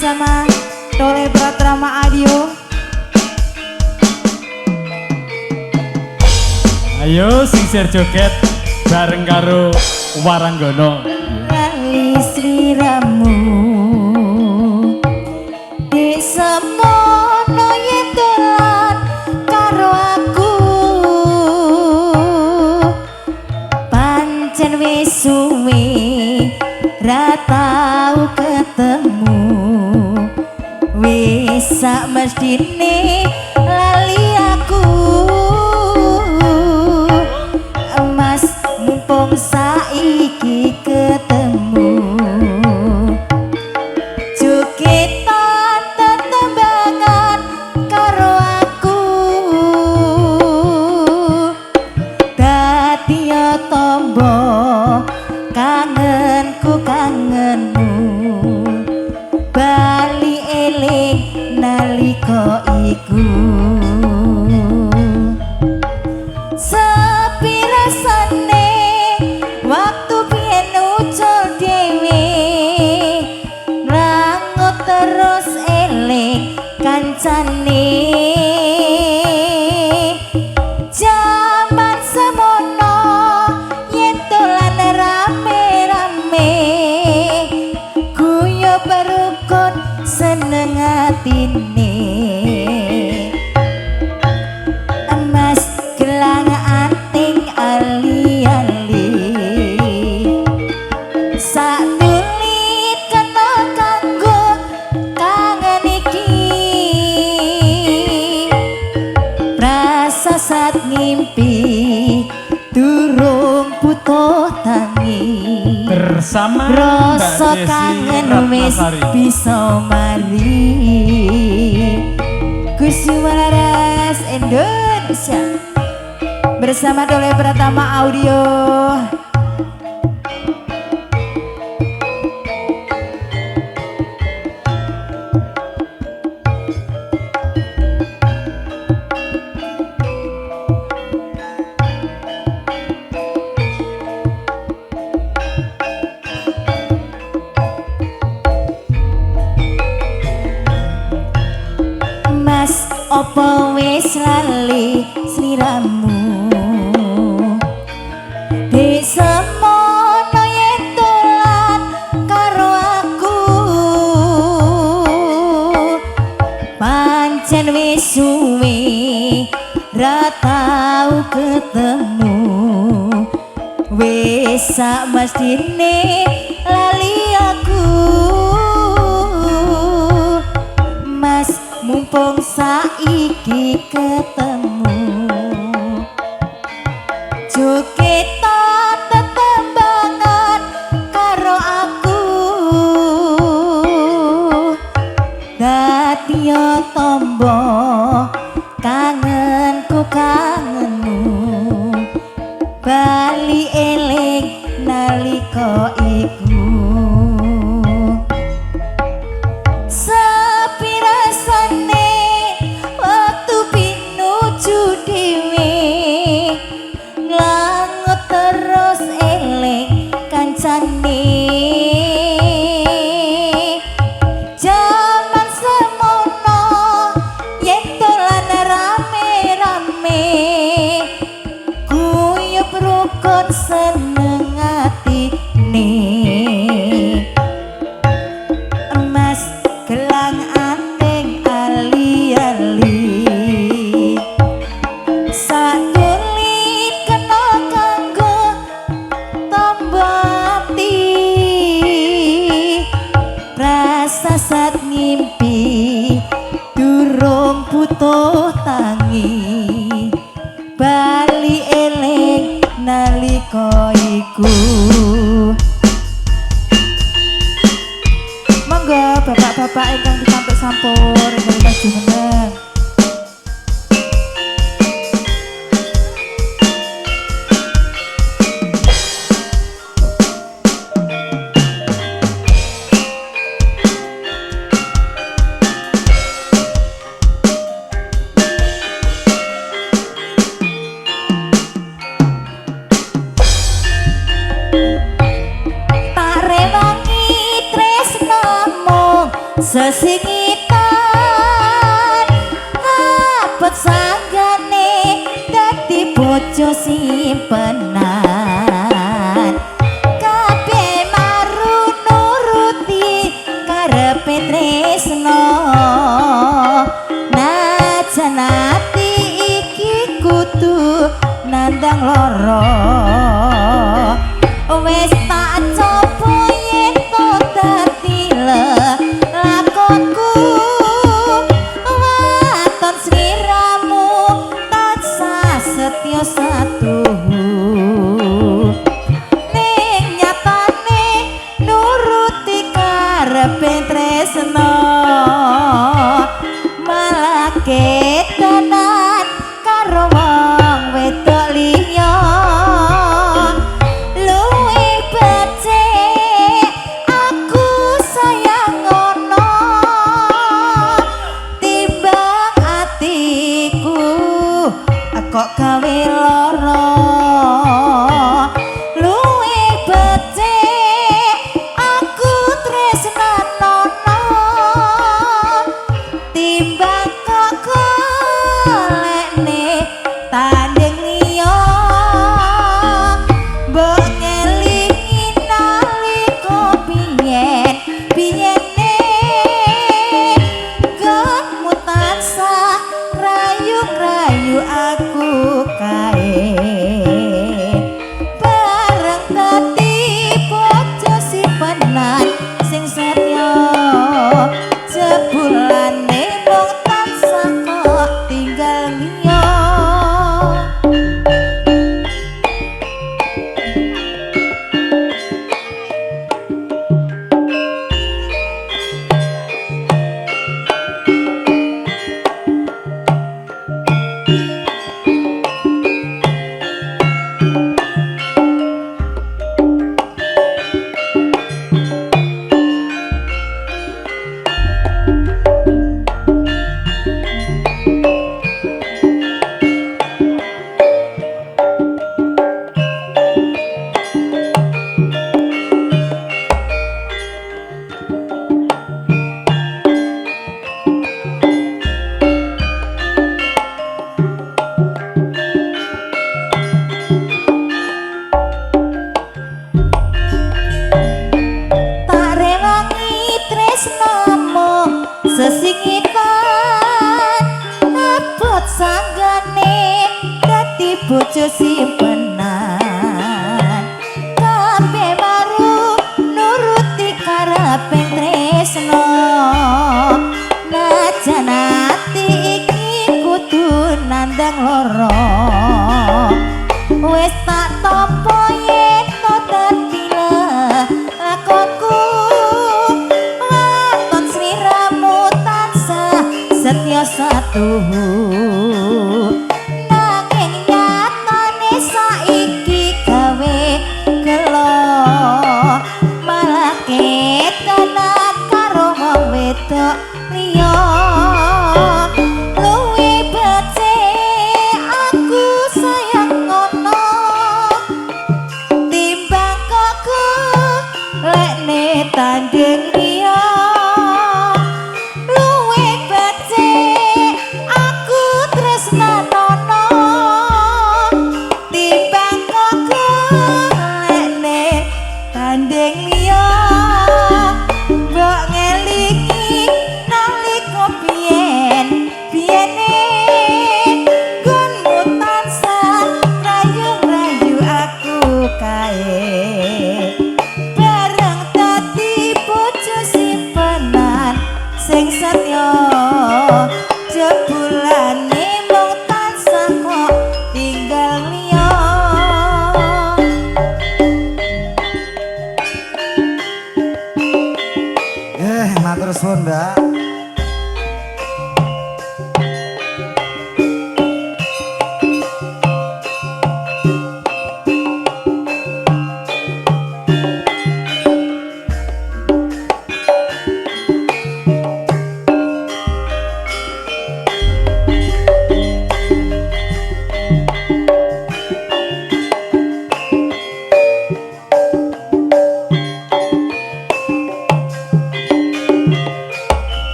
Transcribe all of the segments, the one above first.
Bersama Tole Pratama Audio. Ayo sisir joget bareng karo Waranggono. Lali sliramu dek semono yen dolan karo aku, pancen wis suwe ra tau ketemu, wis sak mestine lali aku. Mas mumpung saiki ketemu, jogetan tetembangan karo aku, dadi tombo kangenku kangenmu, bali eling nalika iku. Sepi rasane waktu biyen ucul dhewe, nglangut terus eling kancane. Jaman semono yen dolan rame-rame, guyub rukun seneng atine. Emas gelang anting ali-ali, sak tulit kena kanggo kangen iki. Rasa saat ngimpi durung butuh tangi, Bersama rasa Mbak Desi kangen wis Ratnasari. bisa mari. Kusuma Laras Indonesia bersama Dole Pratama Audio. Mas opo wis lali sliramu, dek semono yen dolan karo aku, pancen wis suwe ra tau ketemu, wis sak mestine lali aku. Mas mumpung saiki ketemu, jogetan tetembangan karo aku, dadi tombo kangenku kangenmu, bali eling nalika iku. Sepi rasane waktu pinuju dhewe, nglangut terus eling kancane. Jaman semono yen dolan rame-rame, guyub rukun seneng atine. Emas gelang anting ali-ali, satulit kena kanggo tombo ati. Rasa saat ngimpi durung butuh tangi, bali eling nalika iku. Monggo bapak-bapak ingkang pikantuk sampur ingkang jumeneng. Tak rewangi tresnamu Sesingitan abot sanggane dadi bojo simpenan. Kabeh maru nuruti karepe tresno, najan ati iki kudu nandang lara. Wis tak coba yen to dadi lakonku, waton sliramu tansah setya satuhu. Ning nyatane nuruti karepe tresno, malah ketenan karo wong wedok liya. Luwih becik aku sayang ngono timbang atiku kok gawe lara. Luwih becik aku tresnanono timbang kok golekne tanding liya. Mbok ngelingi nalika biyen biyene, nggonmu tansah rayu-rayu aku kae. Bareng dadi bojo simpenan sing setya, jebulane mung tansah kok tinggal liya. Tak rewangi tresnamu sesingitan, abot sanggane dadi bojo simpenan. Kabeh maru nuruti karepe tresno, najan ati iki kudu nandang lara. Wis tak tampa yen to dadi lakonku, waton sliramu tansah setya satuhu. Nanging nyatane saiki gawe gelo, malah ketenan karo wong wedok liya. Luwih becik aku sayang ngono timbang kok golekne tanding liya. Luwih becik aku tresnanono timbang kok golekne tanding liya. Mbok ngelingi nalika biyen biyene, nggonmu tansah rayu-rayu aku kae. Bareng dadi bojo simpenan sing setya, jebulane mung tansah kok tinggal liya. Matur suwun, Mbak.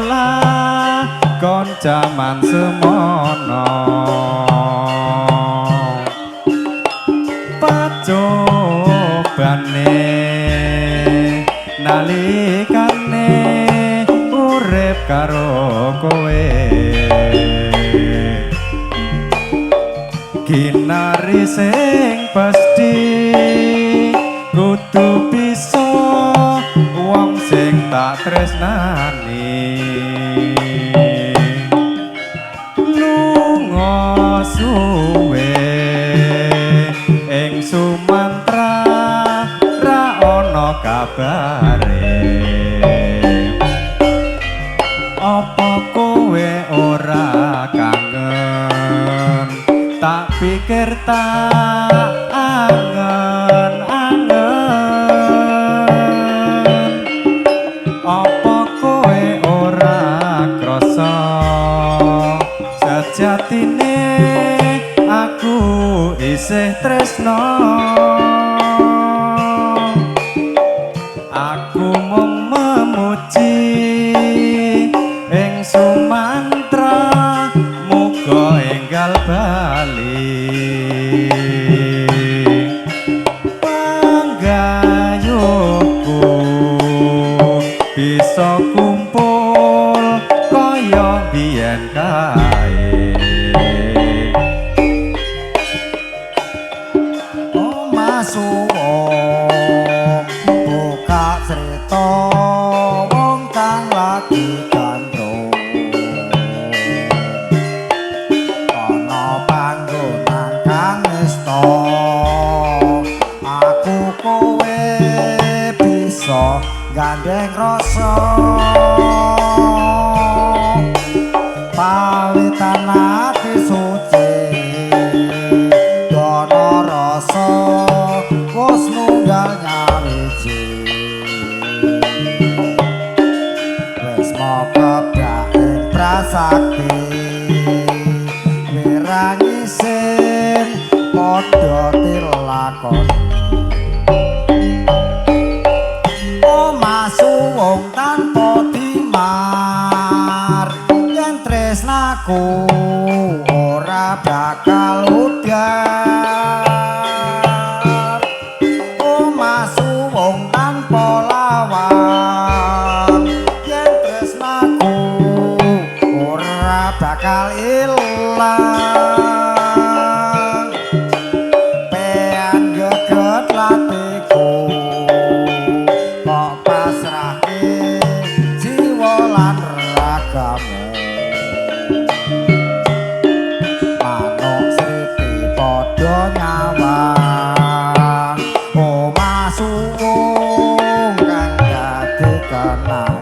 Lakon jaman semono pacobane nalikane urip karo kowe kinari sing pasti kudu bisa wong sing tak tresnani lunga suwe ing Sumantra ra ana kabare apa kowe ora kangen tak pikir tak angen-angen apa kowe ora krasa sejatine aku isih tresno aku mung memuji ing Sumantra muga enggal bali panggayuhku bisa kumpul kaya biyen kae. Oh masuwung buka cerita wong kang lagi gandrung ana panggonan kang nista aku kowe bisa gandeng rasa pawitan ati suci dono rasa wis nunggal nyawiji wis mokebak ing prasakti wirangi sin padha tilakoni. Omah suwung tanpa timar yen tresnaku ora bakal udar. Omah suwung tanpa lawang yen tresnaku ora bakal ilang. Pean geget latiku kok pasrahke jiwa lan ragamu manuk sriti padha nyawang omah suwung kang dadi kenangan.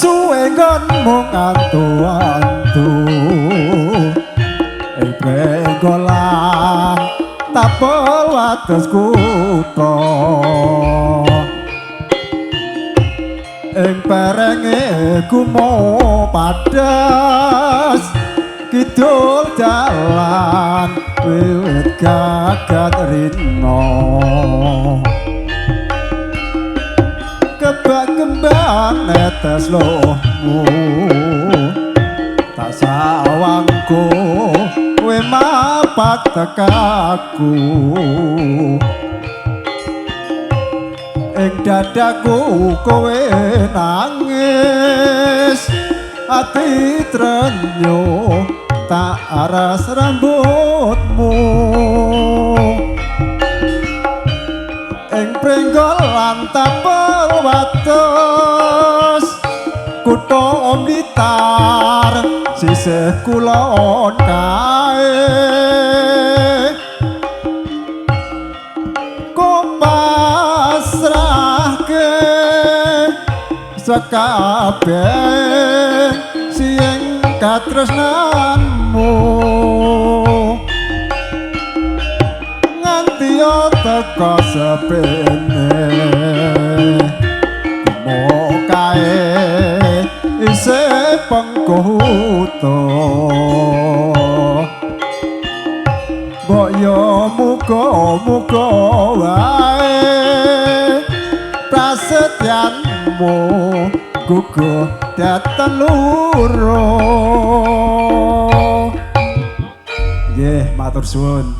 Suwe nggonmu ngantu-antu ing penggolan tapel wates kutha ing perenge gumo padas kidul dalan wiwit gagat rina kebak kembang netes lohmu tak sawangku kowe mapak tekaku ing dadaku kowe nangis ati trenyuh tak aras rambutmu ing pringgolan tapel wates kutha Blitar sisih kulon kae ko pasrahke Sekabeh sing katresnanmu nganti teka sepene kae isih pengkuto. Mbok yo muga-muga wae prasetyanmu guguh datan loro. Nggih, matur suwun.